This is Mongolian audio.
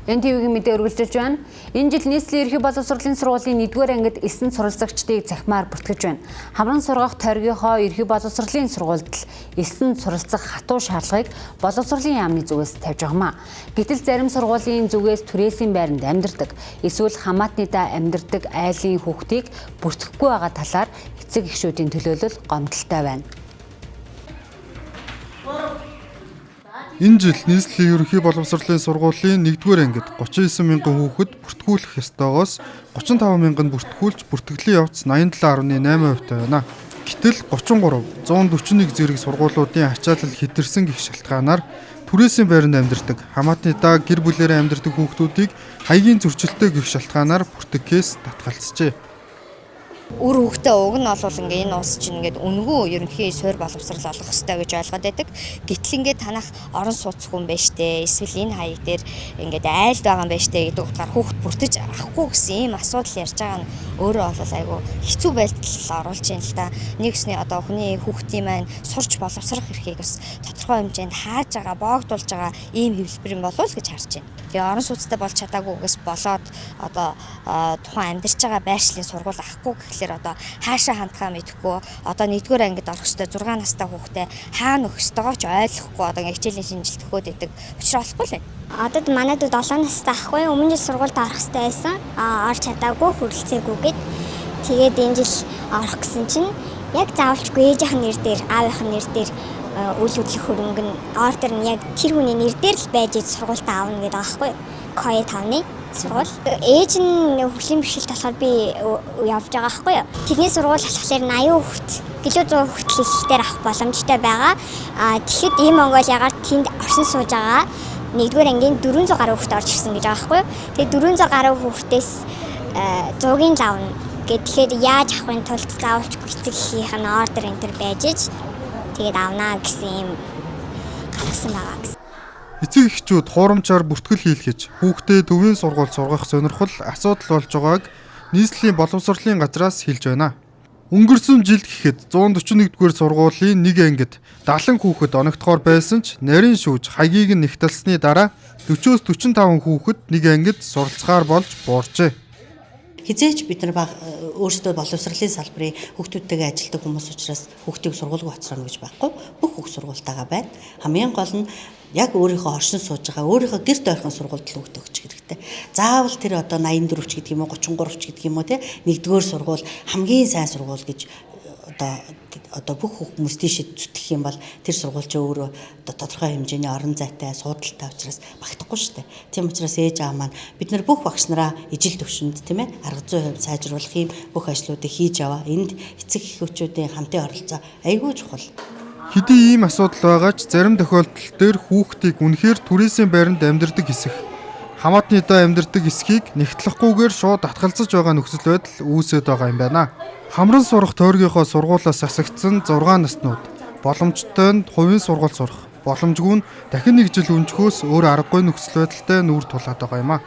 НТВ-ийн мэдээ үргэлжилж байна. Энэ жил нийслэлийн ерхий боловсролын сургуулийн 1-р ангид 9 суралцагчдыг захимаар бүртгэж байна. Хамран сургах тойргийнхоо ерхий боловсролын сургуульд л 9 суралцах хатуу шаардлагыг боловсролын яамны зүгээс тавьж байгаамаа. Гэтэл зарим сургуулийн зүгээс түрээсийн байранд амьдардаг, эсвэл хамаатныдаа амьдардаг айлын хүүхдийг бүртгэхгүй байгаа талаар эцэг эхчүүдийн төлөөлөл гомдолтой байна. Энэ жил нийслэлийн ерөнхий боловсролын сургуулийн 1-р ангид 39 мянган хүүхэд бүртгүүлэх ёстойгоос 35 мянган бүртгүүлж бүртгэлийн явц 87.8% байна. Гэтэл 33, 141 зэрэг сургуулиудын ачаалал хэтэрсэн гэх шалтгаанаар түрээсийн байранд амьдардаг, хамаатныдаа гэр бүлээрээ амьдардаг хүүхдүүдийг хаягийн зөрчилтэй гэх шалтгаанаар бүртгэхээс татгалзжээ. Үр хөвгтөө уг нь бол ингээ энэ улс чинь ингээд үнгүй ерөнхий суурь боловсрал олох ёстой гэж ойлгоод байдаг. Гэтэл ингээд танах орон сууц хүн байж тээ. Эсвэл энэ хаяг дээр ингээд айлд байгаа юм байж тээ гэдэг утгаар хүүхд бүртэж авахгүй гэсэн ийм асуудал ярьж байгаа нь өөрөө бол айгүй хэцүү байдал оруулж байна л да. Нэгсний одоо хүний хүүхдийн маань сурч боловсрох эрхийг бас тодорхой хэмжээнд хааж байгаа, боогдуулж байгаа ийм хэвлэлбэр юм болов уу гэж харж байна. Тэгээ орон сууцтай болж чадаагүйгээс болоод одоо тухайн амьдарч байгаа байршлын сургууль авахгүй гэхлээр одоо хаашаа хандхаа мэдэхгүй, одоо 1-р ангид орох ёстой 6 настай хүүхдээ хаана өгөх ёстойгоо ч ойлгохгүй одоо ингээ хичээлийн шинжилт өгөөд идэг учраас болохгүй л байна. Одоо манай дүү 7 настай ахгүй, өмнө жил сургуульд орох ёстой байсан. Орж чадаагүй, хүрэлцээгүй гэд. Тэгээд энэ жил орох гэсэн чинь яг заавалчгүй ээжийнх нь нэр дээр, аавынх нь нэр дээр үйл хөдлөх хөрөнгө нь ордер нь яг тэр хүний нэр дээр л байж сургуультаа авна гэдэг байгаа байхгүй. Коё 5-ны сургууль. Ээж нь хөгжлийн бэрхшээлт болохоор би явж байгаа байхгүй юу. Тэрний сургууль болохоор 80 хүрт, гэлөө 100 хүртэл хэлэлтээр авах боломжтой байгаа. Тэгэхэд ийм Монгол ягаар тэнд орсон сууж байгаа 1-р ангийн 400 гаруй хүүхэд орж ирсэн гэж байгаа байхгүй юу. Тэгээд 400 гаруй хүүхдээс 100-ын л авна гэд, тэгэхээр яаж авахын тулд заавалчгүй эцэг эхийнх нь ордер энэ төр байж ич тэгээд авнаа гэсэн юм гаргасан байгаа гэсэн. Эцэг эхчүүд хуурамчаар бүртгэл хийлгэж хүүхдээ төвийн сургуульд сургах сонирхол асуудал болж байгааг нийслэлийн боловсролын газраас хэлж байна. Өнгөрсөн жилд гэхэд 141-р сургуулийн нэг ангид 70 хүүхэд оногдохоор байсан ч нарийн шүүж хаягийг нь нэгтэлсний дараа 40-оос 45 хүүхэд нэг ангид суралцахаар болж буурчээ. Хизээч бид нар өөрсдөө боловсролын салбарын хүүхдүүдтэйгээ ажилладаг хүмүүс учраас хүүхдийг сургуульгүй хоцрооно гэж байхгүй. Бүх хүүхд сургуультайгаа байна. Хамгийн гол нь яг өөрийнхөө оршин сууж байгаа, өөрийнхөө гэрт ойрхон сургуульд л хүүхдээ өгчих хэрэгтэй. Заавал тэр одоо 84 ч гэдэг юм уу, 33 ч гэдэг юм уу, те, нэгдүгээр сургууль хамгийн сайн сургууль гэж одоо бүх хүмүүс тийшээ зүтгэх юм бол тэр сургууль чинь өөрөө одоо тодорхой хэмжээний орон зайтай, суудалтай учраас багтахгүй шүү дээ. Тийм учраас ээж аав маань бид нар бүх багш нараа ижил төвшөнд, тийм ээ, арга зүйн хувьд сайжруулах юм бүх ажлуудыг хийж яваа. Энд эцэг эхчүүдийн хамтын оролцоо айгүй чухал. Хэдий ийм асуудал байгаа ч зарим тохиолдол дээр хүүхдийг үнэхээр түрээсийн байранд амьдардаг хэсэх, хамаатныдаа амьдардаг хэсгийг нэгтлэхгүйгээр шууд атгалзаж байгаа нөхцөл байдал үүсээд байгаа юм байна. Хамран сурах тойргийнхоо сургуулиас засагдсан 6 наснууд боломжтой нь хувийн сургууль сурах, боломжгүй нь дахин нэг жил өнжихөөс өөр аргагүй нөхцөл байдалтай нүүр тулаад байгаа юм а.